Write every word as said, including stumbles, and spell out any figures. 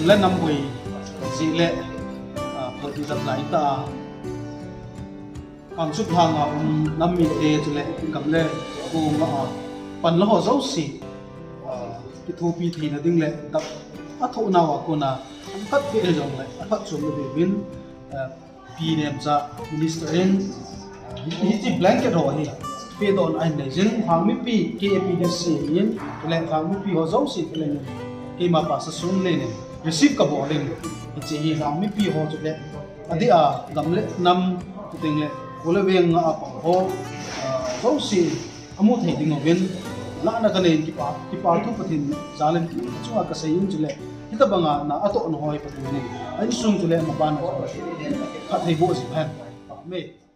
Le nam boi ji le, a, poti jat lai ta. Kangchup lhanga um nam mite chule gam le koma a panla ho jouse, a, kithopi theina ding le dap a thoh nauva kona phat ve jongle a phatchomna diuvin, a, Pi Nemcha Minister in, a, hi, hiche blanket ho hi pedoh ahin nei jin, Lhangmipi K A P D C in, le Lhangmipi ho jouse le keima Pastor Sum le nin receive kabol in, hiche hi Lhangmipi ho chule adeh a gam le nam, chuteng le kho le veng a pang ho, a, jouse amu thei ding uvin, lahna kanei in kipa, kipa thu Pathen jal in achunga kasei in chule, hitobanga na atohna ho hi Pathen in a insung chule mabanna jong phatthei boh jing hen. Amen.